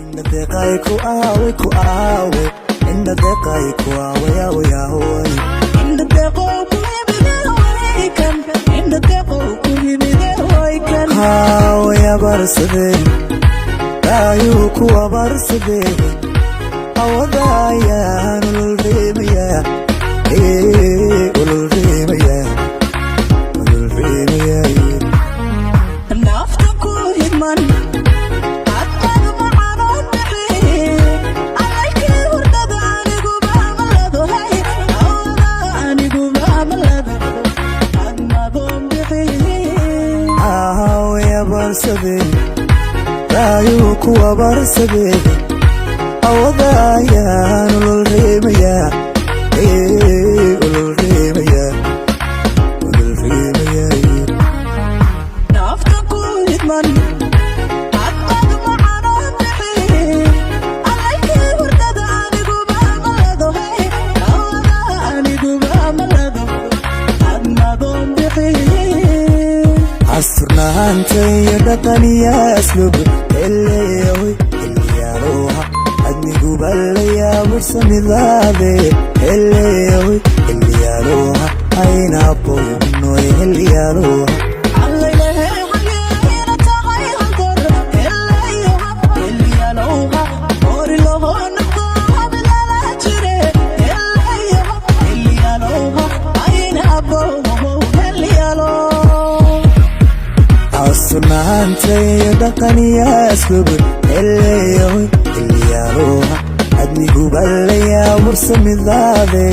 Indhadeeqay ku aaway, ku aaway, indhadeeqay ku aaway, aaway, aaway. Haaway abaarsadeen, raayuu ku abaarsadeen, awadayaan ululriimaya, ululriimaya, ululriimaya. Nafta ku hidman hadad macaanood bixi alaykii hurdada aniguba malado hay awada aniguba malado admadoon bixi. Haaway abaarsadeen, raayuu ku abaarsadeen, awadayaan ululriimaya, ululriimaya, ululriimaya. Nafta ku hidman hadad macaanood bixi alaykii hurdada aniguba malado hay awada aniguba malado admadoon bixi. Asturnaanta iyo dhaqan iyo asluub, heleyoy, heliyaaluha, adniguba la yaabursamidaade, heleyoy, heliyaaluha, aynaboynoy, heliyaaluha. Allaylehe tahay haldoor, helayoha, heliyalowha, horiloho noqdo habilala jire, helayoha, heliyalowha, aynaboho, heliyalo. Asturnaanta iyo dhaqan iyo asluub, heleyoy, heliyaaluha, adniguba la yaabursamidaade.